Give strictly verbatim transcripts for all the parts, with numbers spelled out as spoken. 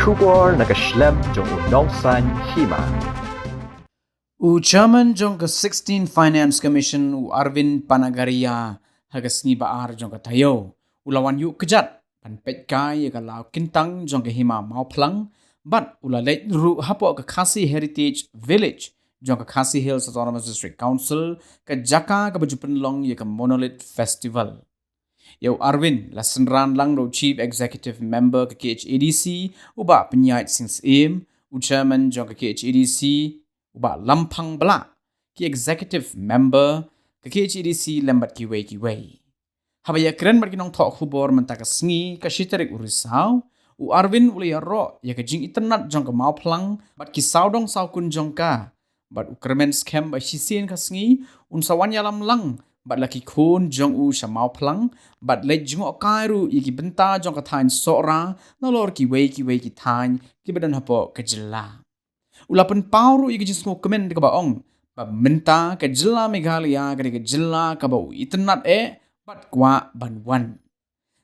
Khubor na ka shlem jong u nongsaiñ hima. U Chairman jong ka sixteen Finance Commission, u Arvind Panagaria, ha ka sngi ba ar jong ka taïew, u la wan ïuh kjat ban peit kai ïa ka law kyntang jong ka hima Mawphlang, bad u la leit ruh hapoh ka Khasi Heritage Village jong ka Khasi Hills Autonomous District Council, ka jaka kaba ju pynlong ïa ka Monolith Festival. Ïa u Arvind la synran lang da u Chief Executive Member ka K H A D C, u Bah Pynïaid Sing Syiem, u Chairman jong ka K H A D C, u Bah Lamphang Blah, ki Executive Member ka K H A D C lem bad kiwei kiwei. Haba ïakren bad ki nongthoh khubor mynta ka sngi, ka shi tarik u Risaw, u Arvind u la ïaroh ïa ka jingitynnad jong ka Mawphlang bad ki sawdong sawkun jong ka, bad u kyrmen skhem ba shisien ka sngi un sa wan ïalam lang bad la ki khun jong u sha Mawphlang, bad leit jngohkai ruh ïa ki bynta jong ka thaiñ Sohra nalor kiwei kiwei ki thaiñ kiba don hapoh ka jylla. U la pynpaw ruh ïa ka jingsngewkmen kaba ong ba mynta ka jylla Meghalaya ka dei ka jylla kaba u itynnad eh bad kwah ban wan.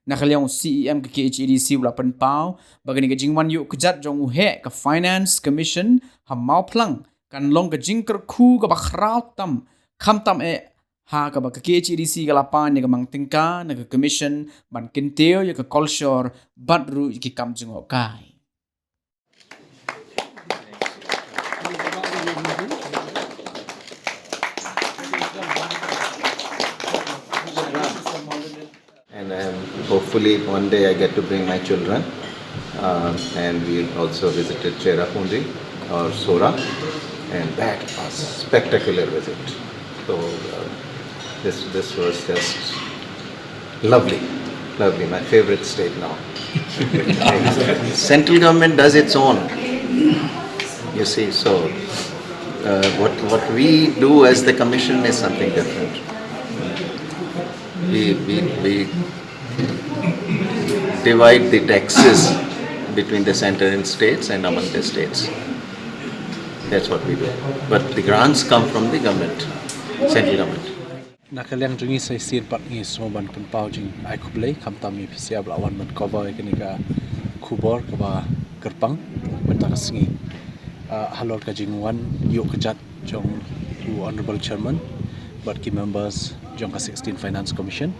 Na ka liang u C E M ka K H A D C u la pynpaw ba kane ka jingwan ïuh kjat jong u heh ka Finance Commission ha Mawphlang kan long ka jingkyrkhu kaba khraw tam, khamtam eh ha kaba ka K H A D C ka la pan ïa ka mang tyngka na ka Commission ban kyntiew ïa ka kolshor bad ruh ïa ki kam jngohkai. And um, hopefully one day I get to bring my children. Uh, and we also visited Cherrapunji or Sohra, and that was spectacular visit. So uh, this this was just lovely, lovely. My favorite state now. Central government does its own. You see, so uh, what what we do as the commission is something different. We, we, we divide the taxes between the center and states and among the states. That's what we do. But the grants come from the government, central government. Na ka liang jong ngi sa shisien pat ngi sngew ban pynpaw jingai khublei khamtam ïa phi sha ba la wan ban cover ïa kane ka khubor kaba kyrpang mynta ka sngi. Ah, halor ka jingwan ïuh kjat jong u Honorable Chairman bad ki members jong ka sixteen Finance Commission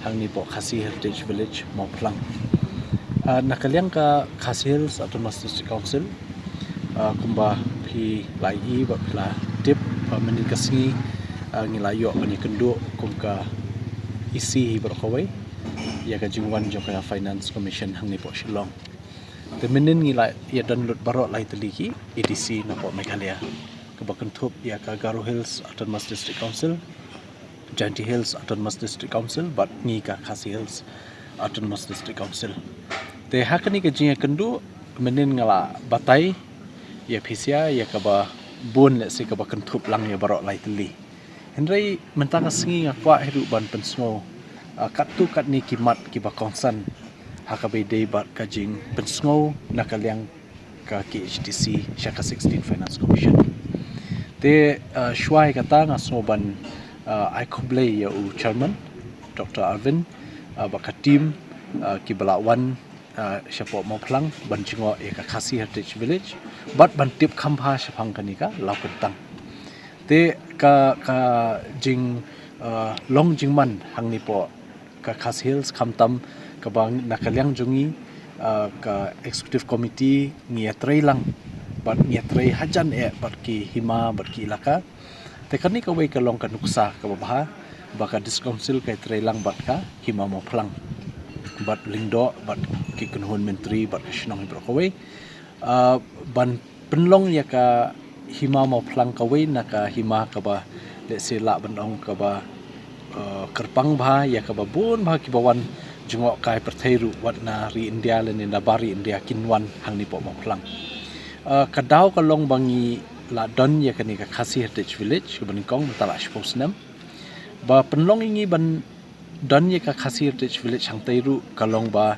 hangne hapoh Khasi Heritage Village Mawphlang. Ah, na ka liang ka Khasi Hills Autonomous District Council, ah, kumba phi la ïohi bad phi la tip, ah, mynnin ka sngi, ah, ngi la ïoh ban ïakynduh kum ka E C hi baroh kawei ïa ka jingwan jong ka Finance Commission hangne hapoh Shillong. Te mynnin ngi la ïadon lut baroh lai tylli ki A D C napoh Meghalaya, kaba kynthup ïa ka Garo Hills Autonomous District Council, Jaintia Hills Autonomous District Council bad ngi ka Khasi Hills Autonomous District Council. Te ha kane ka jingïakynduh mynnin nga la batai ïa phi sha ïa kaba bun lehse kaba kynthup lang ïa baroh lai tylli. Hynrei mynta ka sngi nga kwah hi ruh ban pynsngew, ah, katto katne ki mat kiba kongsan ha kaba ïadei bad ka jingpynsngew na ka liang ka K H A D C sha ka sixteen Finance Commission. Te, ah, shuwa ïa kata nga sngew ban, ah, ai khublei ïa u Chairman Doctor Arvind, ah, bad ka team, ah, kiba la wan, ah, shapoh Mawphlang ban jngoh ïa ka Khasi Heritage Village bad ban tip kham bha shaphang kane ka law kyntang. Te ka, ka jing, ah, long jingman hangne hapoh ka Khasi Hills khamtam kaba na ka liang jong ngi, ah, ka Executive Committee ngi ïatrei lang bad ngi ïatrei hajan eh bad ki hima bad ki ilaka. Te kane kawei ka long ka nuksa kaba bha ba ka District Council ka ïatrei lang bad ka hima Mawphlang bad lyngdoh bad ki kynhun myntri bad ka shnong hi baroh kawei, ah, ban pynlong ïa ka hima Mawphlang kawei na ka hima kaba lehse lah ban ong kaba, eh, kyrpang bha ïa kaba bun bha kiba wan jngohkai pyrthei ruh wat na ri India lane na bar ri India kin wan hangne hapoh Mawphlang. Eh, ka daw ka long ba ngi la don ïa kane ka Khasi Heritage Village kaba nyngkong mynta la shiphew snem. Ba pynlong ïa ngi ban don ïa ka Khasi Heritage Village hangtei ruh ka long ba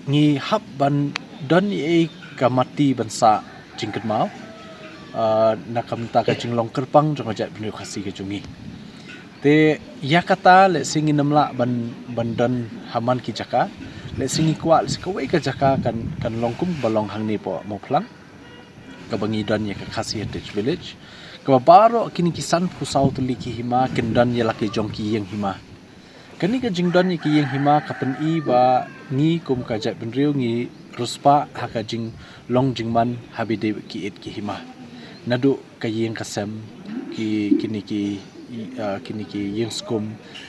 ngi hap ban don ïa ka mati ban sah jingkynmaw, ah, na ka bynta ka jinglong kyrpang jong ka jaitbynriew Khasi ka jong ngi. Te ïa kata lehse ngin ym lah ban, ban don ha man ki jaka, Lehse ngi kwah lehse kawei ka jaka kan kan long kum ba long hangne hapoh Mawphlang, kaba ngi don ïa ka Khasi Heritage Village, kaba baroh kine ki sanphew saw tylli ki hima kin don ïa la ki jong ki ïing hima. Kane ka jingdon ïa ki ïing hima ka pyni ba ngi kum ka jaitbynriew ngi riewspah ha ka jinglong jingman ha ba ïadei bad ki ïit ki hima. Naduh ka ïing ka sem, ki kine ki, ah, kine ki ïing skum,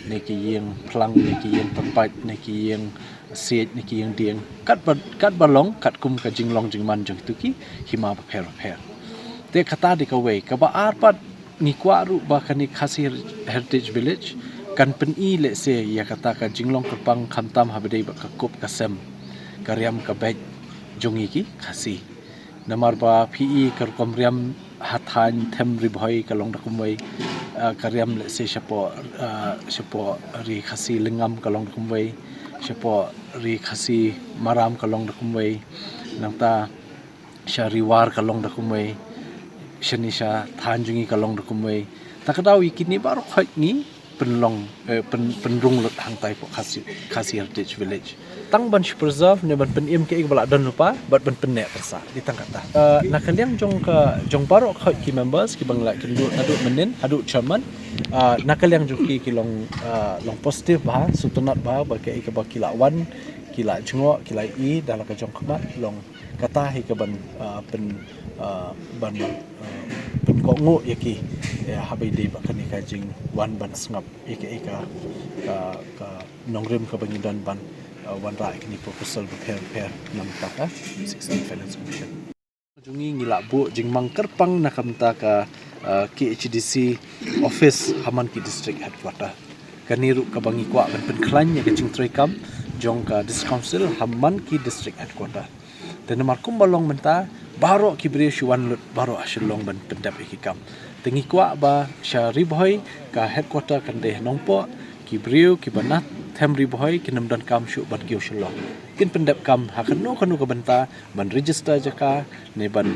ne ki ïing phlang, ne ki ïing pyrpait, ne ki ïing siej, ne ki ïing dieng, katba katba long katkum ka jinglong jingman jong kito ki hima bapher bapher. Te kata dei kawei, kaba ar pat, ngi kwah ruh ba kane Khasi Her- Heritage Village kan pyni lehse ïa kata ka jinglong kyrpang khamtam ha ba ïadei bad ka kup ka sem, ka riam ka beit jong ngi ki Khasi. Namar ba phi i ka rukom riam ha thaiñ Them Ri Bhoi ka long da kumwei, ah, ka riam lehse shapoh, ah, shapoh Ri Khasi Lyngngam ka long da kumwei, shapoh Ri Khasi Maram ka long da kumwei, nangta sha Ri War ka long da kumwei, shane sha thaiñ jong ngi ka long da kumwei. Ta ka daw ïa kine baroh khoit ngi pynlong, eh, pyn, pynrung lut hangtai hapoh Khasi, Khasi Heritage Village. Tang ban shu preserve ne ban pynim kaei kaba la don lypa bad ban pynneh pyrsad, dei tang kata. Eh, na ka liang jong ka, jong baroh khoit ki members kiba ngi la kynduh naduh mynnin haduh chairman, eh, na ka liang jong ki ki long, eh, long positive bha, sngewtynnat bha ba kaei kaba ki la wan, ki la jngoh, ki la i da la ka jong khmat, long kata hi ka ban, ah, pyn, ah, ban, ah, pynkohnguh ïa ki, eh, ha ba ïadei bad kane ka jingwan ban sngap ïa ka, ïa ka, ka, ka nongrim kaba ngi don ban, ah, wanrah ïa kine ki proposal bapher bapher na ka bynta ka sixteenth Finance Commission. Jong ngi ngi la buh jingmang kyrpang na ka bynta ka, ah, K H A D C office ha man ki district headquarter. Kane ruh kaba ngi kwah ban pynkhlaiñ ïa ka jingtrei kam jong ka District Council ha man ki district headquarter. Te namar kumba long mynta, baroh ki briew shu wan lut baroh ha Shillong ban pyndep ïa ki kam. Te ngi kwah ba sha Ri Bhoi ka headquarter kan dei ha Nongpoh, ki briew kiba na Them Ri Bhoi kin ym donkam shuh ban kiew Shillong. Kin pyndep kam ha kano kano ka bynta, ban register jaka, ne ban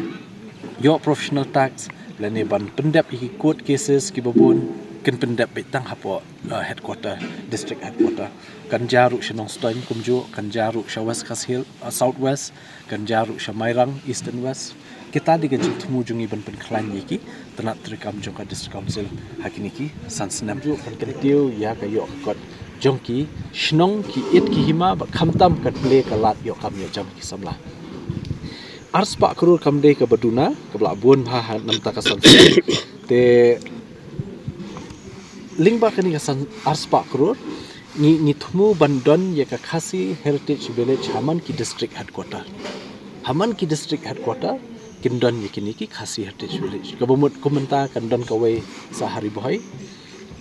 ïoh professional tax, lane ban pyndep ïa ki court cases kiba bun, kin pyndep beit tang hapoh, uh, headquarter, district headquarter. Kan jia ruh sha Nongstoiñ kumjuh, kan jia ruh sha West Khasi Hills, uh, South West, kan jia ruh sha Mairang, East and West. Kita dei ka jingthmu jong ngi ban pynkhlaiñ ïa ki tnat treikam jong ka District Council ha kine ki san snem. Ruh kan kyntiew ïa ka ïoh ka kot jong ki shnong, ki ïit ki hima, bad khamtam kan plie ka lad ïoh kam ïoh jam ki samla. Arspah klur kam dei kaba duna, kaba la bun bha ha na ka bynta ka san snem. Te lyngba kane ka san, arspah klur, ngi, ngi thmu ban don ïa ka Khasi Heritage Village ha man ki district headquarter. Ha man ki district headquarter kin don ïa kine ki Khasi Heritage Village. Kaba mut kum mynta kan don kawei sha Ri Bhoi.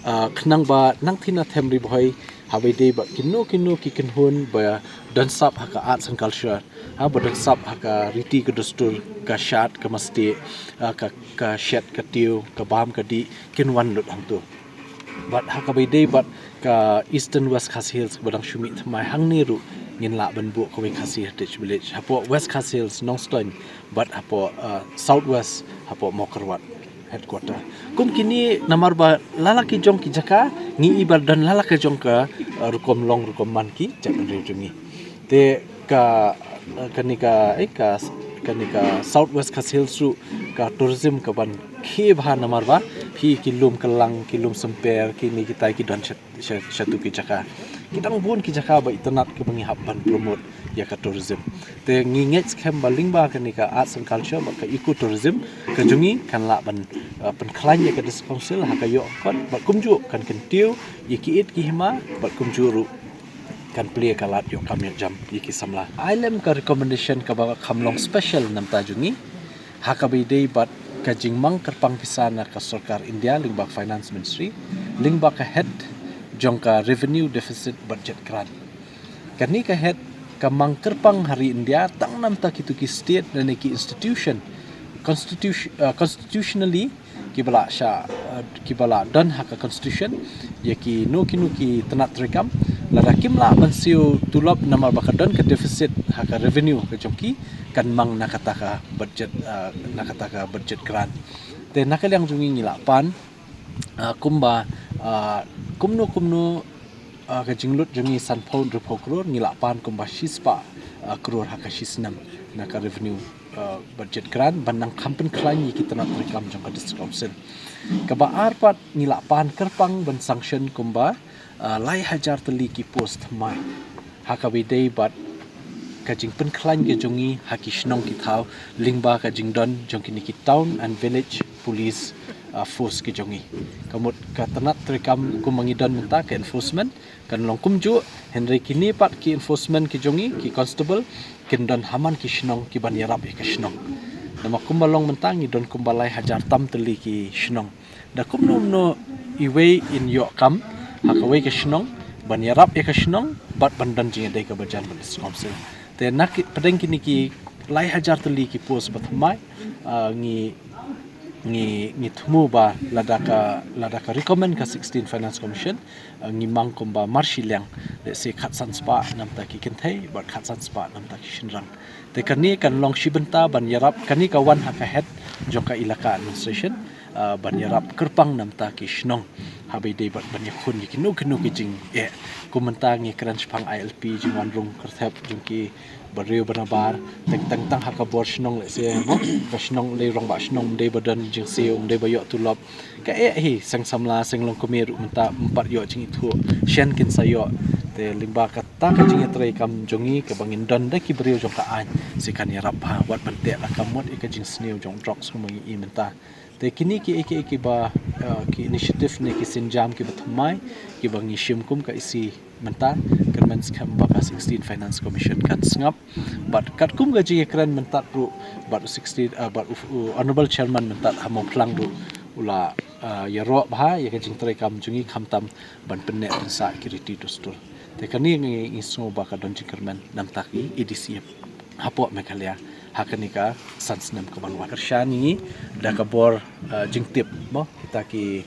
Ah, khnang ba nangta na Them Ri Bhoi, ha ba ïadei bad kino kino ki kynhun ba don sap ha ka arts and culture, ha ba don sap ha ka riti ka dustur, ka shad, ka mastieh, ah, ka, ka shet, ka tiew, ka bam, ka dih, kin wan lut hangto. Bad ha kaba ïadei bad ka Eastern West Khasi Hills kaba dang shu mih thymmai, hangne ruh ngin lah ban buh kawei Khasi Heritage Village hapoh West Khasi Hills, Nongstoiñ, bad hapoh, uh, South West, hapoh Mawkyrwat headquarter. Kum kine namar ba la la ki jong ki jaka ngi i ba don la la ki jong ka, uh, rukom long rukom man ki jaitbynriew jong ngi. Te ka, uh, kane ka, eh, ka, kane ka South West Khasi Hills ruh ka tourism ka ban khie bha namar ba phi ki lum kylang, ki lum symper, kine kitai ki don sha, sha, shatu ki jaka. Ki dang bun ki jaka ba itynnat kiba ngi hap ban promote ïa ka tourism. Te ngi ngeit skhem ba lyngba kane ka arts and culture bad ka eco tourism ka jong ngi kan lah ban, uh, pynkhlaiñ ïa ka District Council ha ka ïoh ka kot bad kumjuh kan kyntiew ïa ki ïit ki hima bad kumjuh ruh kan plie ka lad ïoh kam ïoh jam ïa ki samla. Ai lem ka recommendation kaba kham long special na ka bynta jong ngi ha kaba ïadei bad ka jingmang kyrpang pisa na ka sorkar India lyngba ka Finance Ministry, lyngba ka head jong ka Revenue Deficit Budget Grant. Kane ka head ka mang kyrpang ha ri India tang na ka bynta kito ki state lane ki institution constitution, uh, constitutionally kiba la sha, uh, kiba la don ha ka constitution, ïa kino kino ki tnat treikam, lada kim lah ban siew tulop namar ba ka don ka deficit ha ka revenue ka jong ki, kan mang na kata ka budget, uh, na kata ka budget grant. Te na ka liang jong ngi ngi la pan, uh, kumba, uh, kumno kumno Ah, ka jinglut jong ngi sanphew hynriewphew klur, ngi lah pan kumba shispah, ah, klur ha ka shisnem na ka revenue, ah, budget grant ban nang kham pynkhlaiñ ïa ki tnat treikam jong ka District Council. Kaba ar pat, ngi lah pan kyrpang ban sanction kumba, ah, lai hajar tylli ki post thymmai. Ha kaba ïadei bad ka jingpynkhlaiñ ka jong ngi ha ki shnong ki thaw lyngba ka jingdon jong kine ki Town and Village Police, ah, Force ki jong ngi. Ka mut ka tnat treikam kumba ngi don mynta ka enforcement kan long kumjuh, hynrei kine pat ki enforcement ki jong ngi, ki constable, kin don ha man ki shnong ki ban ïarap ïa ka shnong. Namar kumba long mynta ngi don kumba lai hajar tam tylli ki shnong. Da kumno kumno iwei in ïoh kam ha kawei ka shnong ban ïarap ïa ka shnong bad ban don jingïadei kaba jan bad District Council. Te na ki, pdeng kine ki lai hajar tylli ki post ba thymmai, ah, ngi, ngi, ngi thmu ba lada ka, lada ka recommend ka sixteen Finance Commission, ah, ngi mang kumba mar shiliang, let's say khatsan spah na bynta ki kynthei bad khatsan spah na bynta ki shynrang. Te kane kan long shi bynta ban ïarap, kane ka wan ha ka head jong ka elaka administration, ah, ban ïarap kyrpang na bynta ki shnong ha kaba ïadei bad ban ïakhun ïa kino kino ki jingeh. Kum mynta ngi kren shaphang I L P, jingwan rung kyrthep jong ki ba riew ba nabar, teng teng tang ha ka bor shnong, let's say, mo, ka shnong, lei rangbah shnong ym dei ba don jingsiew, ym dei ba ïoh tulop. Kaei hi, seng samla, seng longkmie ruh mynta ym pat ïoh jingithuh, shen kin sa ïoh. Te lyngba kata ka jingïatreikam jong ngi kaba ngin don da ki briew jong ka aiñ, sa kan ïarap bha, wat ban teh la ka mut ïa ka jingsniew jong drugs kumba ngi i mynta. Te kine kiei kiei kiba, eh, ki initiative ne ki sienjam kiba thymmai kiba ngi shim kum ka E C mynta, kyrmen skhem ba ka sixteen Finance Commission kan sngap. Bad katkum ka jingïakren mynta ruh, bad u sixteen, ah, bad u, u Honourable Chairman mynta ha Mawphlang ruh u la, ah, ïaroh bha ïa ka jingtreikam jong ngi khamtam ban pynneh pynsah ki riti dustur. Te kane ngi, ngi sngew ba ka don jingkyrmen na bynta ki A D C hapoh Meghalaya ha kane ka san snem ka ban wan. Kyrshan ïa ngi da ka bor, ah, jingtip, mo, kita ki,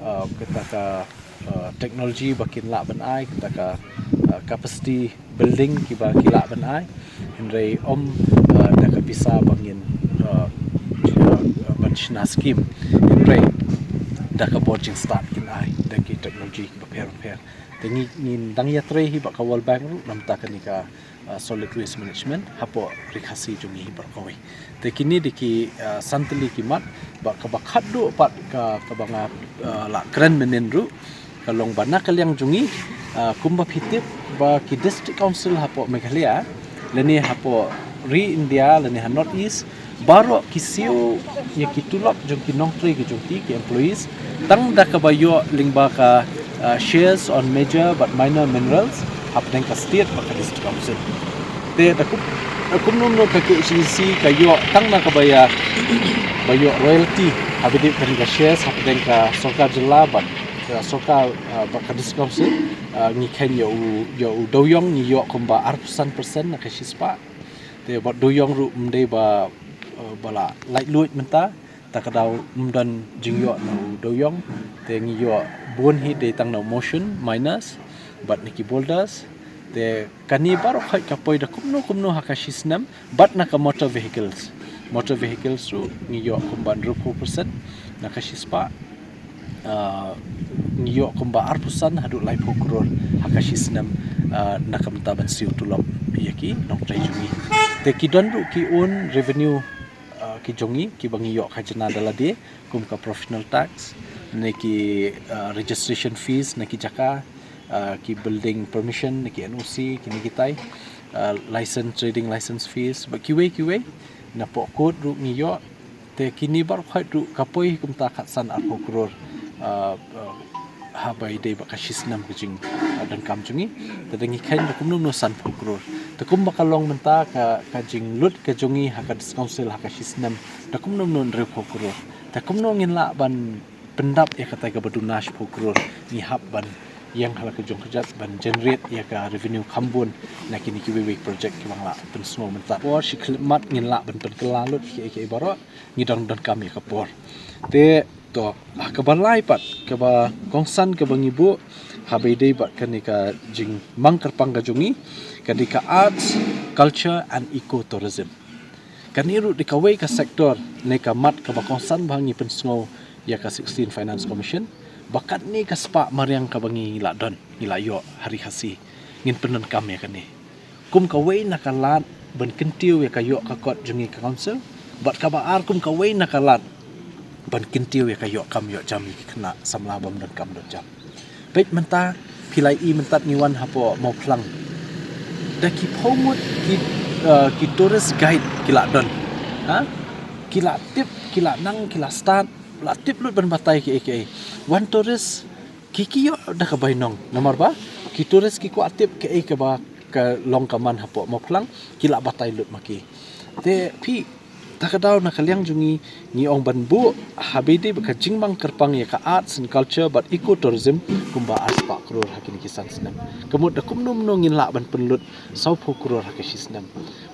ah, kita ka, ah, technology ba kin lah ban ai, kita ka, ah, capacity building kiba ki lah ban ai. Hynrei ym, ah, da ka pisa ba ngin, ah, ah, ban shna skim. Hynrei da ka bor jingstad kin ai da ki technology kiba pher pher. Te ngi, ngin dang ïatrei hi bad ka World Bank ruh na bynta kane ka, ah, solid waste management hapoh Ri Khasi jong ngi hi baroh kawei. Te kine dei ki, ah, san tylli ki mat, bad kaba khatduh pat ka, kaba nga, ah, la kren mynnin ruh ka long ba na ka liang jong ngi, ah, kumba phi tip ba ki District Council hapoh Meghalaya lane hapoh ri India lane ha North East, baroh ki siew ïa ki tulop jong ki nongtrei ki jong ki, ki employees, tang da kaba ïoh lyngba ka, ah, shares on major bad minor minerals hapdeng ka state bad ka District Council. Te da kum, da kumno kumno ka K H A D C ka ïoh tang na kaba ïa, ba ïoh royalty ha kaba ïadei bad ka shares hapdeng ka sorkar jylla bad ka sorkar, ah, bad ka District Council, ah, ngi kheiñ ïa u, ïa u dewïong ngi ïoh kumba arphew san percent na ka shispah. Te bad dewïong ruh ym dei ba, eh, ba la laitluid mynta, ta ka daw ym don jingïoh na u dewïong, te ngi ïoh bun hi dei tang na u motion miners bad na ki boulders. Te kane baroh khoit ka poi da kumno kumno ha ka shisnem, bad na ka motor vehicles. Motor vehicles ruh ngi ïoh kumba hynriewphew percent na ka shispah. Ah, ngi ïoh kumba arphew san haduh laiphew klur ha ka shisnem, ah, na ka bynta ban siew tulop ïa ki nongtrei jong ngi. Te ki don ruh ki own revenue, ah, ki jong ngi kiba ngi ïoh khajna da lade, kum ka professional tax, ne ki, ah, registration fees na ki jaka, ah, ki building permission, ne ki N O C, kine kitai, ah, license, trading license fees, bad kiwei kiwei, na poh court ruh ngi ïoh. Te kine baroh khoit ruh ka poi kumta khatsan arphew klur, ah, ah, ha ba ïadei bad ka shisnem ka jing, ah, donkam jong ngi. Te da ngi kheiñ da kumno kumno sanphew klur. Te kumba ka long mynta ka, ka jinglut ka jong ngi ha ka District Council ha ka shisnem da kumno kumno hynriewphew klur. Te kumno ngin lah ban pyndap ïa katai kaba duna shiphew klur, ngi hap ban ïeng ha la ka jong ka jait ban generate ïa ka revenue kham bun na kine kiwei kiwei project kiba nga la pynsngew mynta. Por shi khyllipmat ngin lah ban pynkylla lut ïa kiei kiei baroh, ngi dang donkam ïa ka por. Te to, ha kaba lai pat, kaba kongsan kaba ngi buh ha ba ïadei bad kane ka jingmang kyrpang ka jong ngi, ka dei ka arts, culture and eco tourism. Kane ruh dei kawei ka sector ne ka mat kaba kongsan ba ngi pynsngew ïa ka sixteen Finance Commission ba katne ka spah mariang kaba ngi la don, ngi la ïoh ha Ri Khasi, ngin pyndonkam ïa kane kum kawei na ka lad ban kyntiew ïa ka ïoh ka kot jong ngi ka council, bad kaba ar kum kawei na ka lad ban kyntiew ïa ka ïoh kam ïoh jam ïa ki khynnah samla bym donkam donkam jam. Peit mynta, phi la ïohi mynta ngi wan hapoh Mawphlang. Da ki phew ngut ki, eh, ki tourist guide ki la don. Ha? Ki la tip, ki la nang, ki la stad, la tip lut ban batai kiei kiei. Wan tourist, ki ki ïoh da ka bainong. Namar ba ki tourist ki kwah tip kiei kaba ka long ka man hapoh Mawphlang, ki la batai lut ma ki. Te phi, ta ka daw na ka liang jong ngi, ngi ong ban buh ha ba dei bad ka jingmang kyrpang ïa ka arts and culture bad ecotourism kumba ar spah klur ha kine ki san snem. Ka mut da kumno kumno ngin lah ban pynlut saw phew klur ha ka shi snem.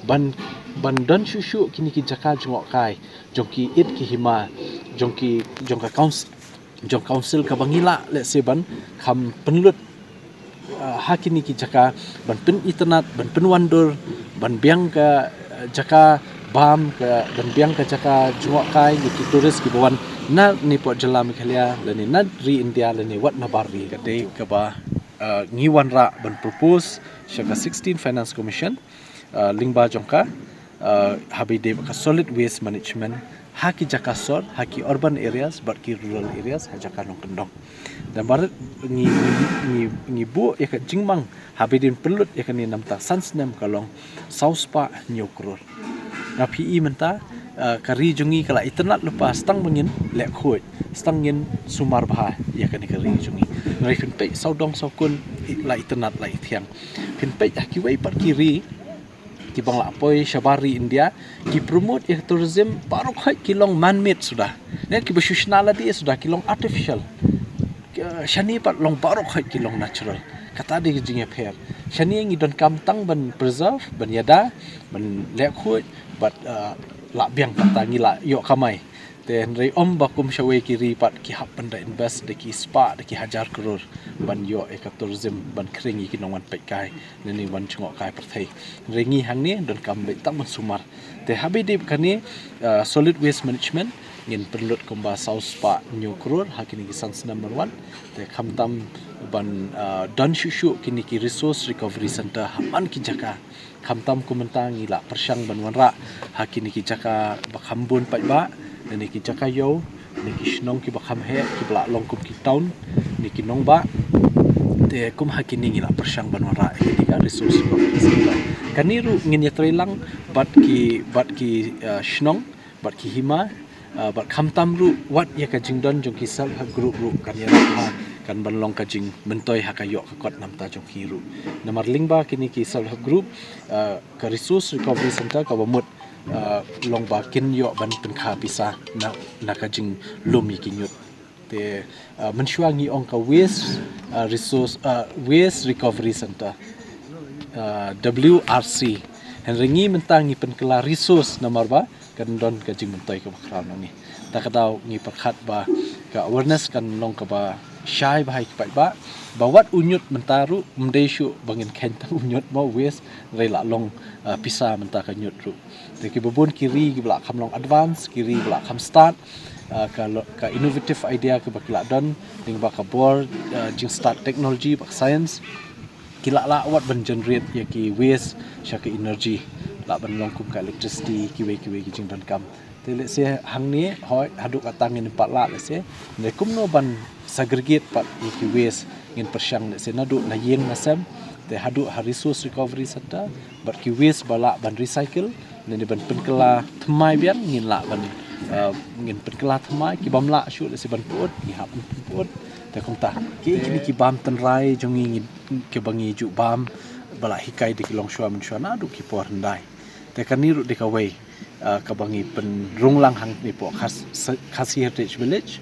Ban, ban don shuh shuh kine ki jaka jngohkai jong ki it ki hima, jong ki, jong ka council, jong council kaba ngi lah, let's say, ban kham pynlut, uh, ha kine ki jaka, ban pynitynnad, ban pynwandur, ban biang ka, uh, jaka bam, ka, ban biang ka jaka jngohkai ïa ki tourist kiba wan na ne pdeng jylla Meghalaya, lane na ri India, lane wat na bar ri. Ka dei kaba, uh, ngi wanrah ban propose sha ka sixteen Finance Commission, uh, lyngba jong ka, uh, ha ba dei bad ka solid waste management ha ki jaka sor, ha ki urban areas bad ki rural areas, ha jaka nongkyndong. Namar ngi, ngi, ngi, ngi buh ïa ka jingmang ha ba dei ban pynlut ïa kane na bynta san snem ka long saw spah hynñiew klur. Nga phi i mynta, uh, ka ri jong ngi ka la itynnad lypa, tang ba ngin leh khuid, tang ngin sumar bha ïa kane ka ri jong ngi. Nga phin peit sawdong sawkun, i la itynnad la ithiang. Phin peit ha kiwei pat ki ri kiba ngi la poi shabar ri India, ki promote ïa ka tourism baroh khoit ki long man-made suda. Ne kiba shu shna lade suda ki long artificial. Ki, uh, shane pat long baroh khoit ki long natural. Kata dei ka jingïapher. Shane ngi donkam tang ban preserve, ban ïada, ban leh khuid, bad, uh, lah biang kata ngi la ïoh kamai. Te hynrei ym ba kum shawei ki ri pat ki hap ban da invest da ki spah, da ki hajar klur ban ïoh ïa ka tourism, ban khring ïa ki nongwan peit kai, lane wan jngohkai pyrthei. Hynrei ngi hangne donkam beit tang ban sumar. Te ha ba dei bad kane, uh, solid waste management, ngin pynlut kumba saw spah hynñiew klur ha kine ki san snem ban wan. Te khamtam ban, uh, don shuh shuh kine ki resource recovery center ha man ki jaka. Khamtam kum mynta ngi la pyrshang ban wanrah ha kine ki jaka ba kham bun paidbah, ne ki jaka ïew, ne ki shnong kiba kham heh, kiba la long kum ki town, ne ki nongbah. Te kum ha kine ngi la pyrshang ban wanrah ha kine ka resource. Kane ruh ngin ïatreilang bad ki, bad ki, uh, shnong, bad ki hima, uh, bad khamtam ruh wat ïa ka jingdon jong ki self help group ruh kan ïarap ha, kan ban long ka jingmyntoi ha ka ïoh ka kot na bynta jong ki ruh. Namar lyngba kine ki self help group, uh, ka resource recovery center kaba mut, uh, long ba kin ïoh ban pynkha pisa na, na ka jinglum ïa ki ñiut. Te, uh, mynshuwa ngi ong ka waste, uh, resource, uh, waste recovery center, uh, W R C. Hynrei ngi mynta ngi pynkylla resource namar ba kan don ka jingmyntoi kaba khraw nangne. Ta ka daw ngi pyrkhat ba ka awareness kan long kaba shai bha ha ki paidbah, ba wat u ñiut mynta ruh ym dei shuh ba ngin kheiñ tang u ñiut mo waste, hynrei la long, uh, pisa mynta ka ñiut ruh. Te kiba bun ki ri kiba la kham long advance, ki ri kiba la kham start, uh, ka lo-, ka innovative idea kiba ki la don lyngba ka bor, uh, jingstad technology bad science, ki la lah wat ban generate ïa ki waste sha ka energy, lah ban long kum ka electricity, kiwei kiwei ki jingdonkam. Te lehse hangne hoi haduh katta ngin pat lah lehse, ne kumno ban segregate pat ïa ki waste, ngin pyrshang lehse naduh na ïing na sem, te haduh ha resource recovery center, bad ki waste ba lah ban recycle, ne ban pynkylla thymmai biang, ngin lah ban, uh, ngin pynkylla thymmai, ki bym lah shuh lehse ban pyut, ngi hap ban pyut. Te kumta, ki, kine ki bam tynrai jong ngi, ngi, kiba ngi ju bam, ba la hikai da ki longshuwa mynshuwa naduh ki por hyndai. Te kane ruh dei kawei, uh, kaba ngi pynrung lang hangne hapoh Khas-, Khasi Heritage Village.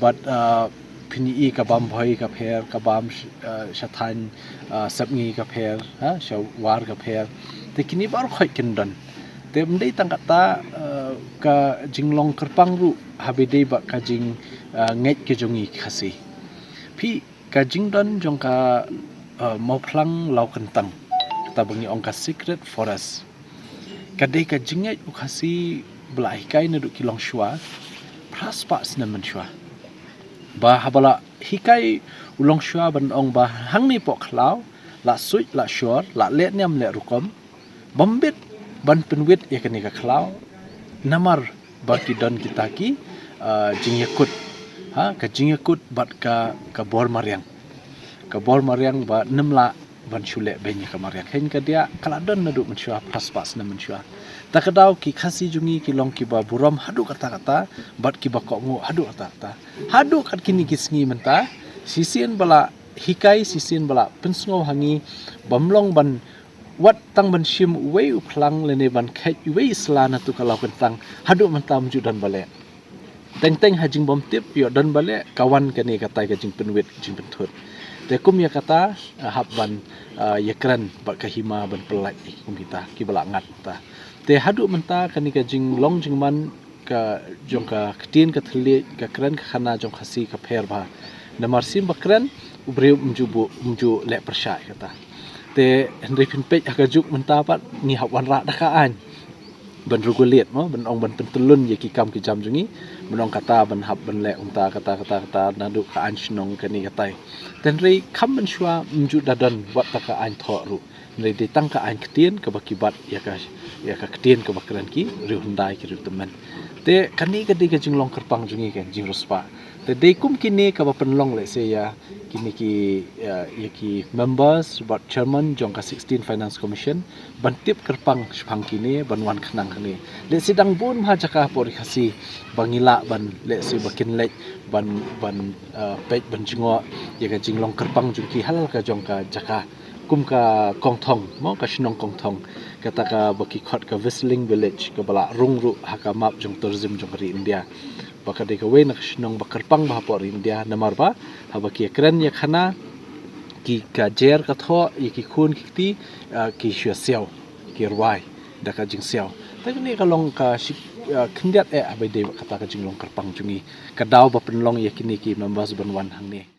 Bad, uh, phin ïohi ka bam Bhoi ka pher, ka bam sh-, uh, sha thaiñ, uh, Sepngi ka pher, ha, sha War ka pher. Te kine baroh khoit kin don. Te ym dei tang katta, uh, ka jinglong kyrpang ruh ha ba dei bad ka jing, uh, ngeit ka jong ngi ki Khasi. Phi, ka jingdon jong ka, uh, Mawphlang Lawkyntang, kata ba ngi ong ka secret forest, ka dei ka jingngeit u Khasi ba la hikai naduh ki longshuwa, phra spah snem mynshuwa. Ba haba la hikai u longshuwa ban ong ba hangne poh khlaw, la suit, la shor, la leh niam leh rukom, bym bit ban pynwit ïa kane ka khlaw, namar ba ki don kita ki, ah, jingïakut, ha, ka jingïakut bad ka, ka bor mariang. Ka bor mariang ba nym lah ban shu leh beiñ ïa ka mariang. Hynrei ka diah ka la don naduh mynshuwa, phra spah snem mynshuwa. Ta ka daw ki Khasi jong ngi ki long kiba burom haduh katta katta, bad kiba kohnguh haduh katta katta. Haduh kat kine ki sngi mynta, shisien ba la hikai, shisien ba la pynsngew ha ngi, bym long ban wat tang ban shim uwei u phlang lane ban kheit uwei u sla na tu ka law kyntang, haduh mynta ym ju don ba leh. Teng teng ha jingbymtip ïoh don ba leh, ka wan kane katai ka jingpynwit jingpynthut. Te kum ïa kata, ah, hap ban, ah, ïakren bad ka hima ban pyllait ïa ki kum kita kiba la ngat mynta. Te haduh mynta kane ka jinglong jingman ka jong ka ktien ka thylliej, ka kren ka khana jong Khasi ka pher bha. Namar shisien ba kren, u briew ym ju buh, ym ju leh pyrshah ïa kata. Te hynrei phin peit ha ka juk mynta pat, ngi hap wanrah da ka aiñ ban regulate mo, ban ong ban pyntyllun ïa ki kam ki jam jong ngi, ban ong kata ban hap ban leh kumta, kata, kata, kata, naduh ka aiñ shnong kane katai. Te hynrei kham mynshuwa ym ju da don wat ta ka aiñ thoh ruh. Hynrei dei tang ka aiñ ktien kaba ki bat ïa ka, ïa ka ktien kaba kren ki riew hyndai ki riew tymmen. Te kane ka dei ka jinglong kyrpang jong ngi, ka jingriewspah. Te dei kum kine kaba pynlong lehse ïa kine ki, eh, ïa ki members bad chairman jong ka sixteen Finance Commission ban tip kyrpang shaphang kine ban wan khnang hangne. Lehse dang bun bha jaka hapoh Ri Khasi ba ngi lah ban, lehse ba kin leit ban, ban, eh, peit ban jngoh ïa ka jinglong kyrpang jong ki ha la ka jong ka jaka. Kum ka Kongthong mo, ka shnong Kongthong, kata kaba ki khot ka Whistling Village, kaba la rung ruh ha ka map jong tourism jong ka ri India. Ba ka dei kawei na ka shnong ba kyrpang bha hapoh ri India, namar ba haba ki ïakren ïakhana, ki, ka jer ka thoh ïa ki khun ki kti, ah, ki shu siaw, ki rwai da ka jingsiaw. Te kane ka long ka shi, ah, khyndiat eh haba dei kata ka jinglong kyrpang jong ngi. Ka daw ba pynlong ïa kine ki members ban wan hangne.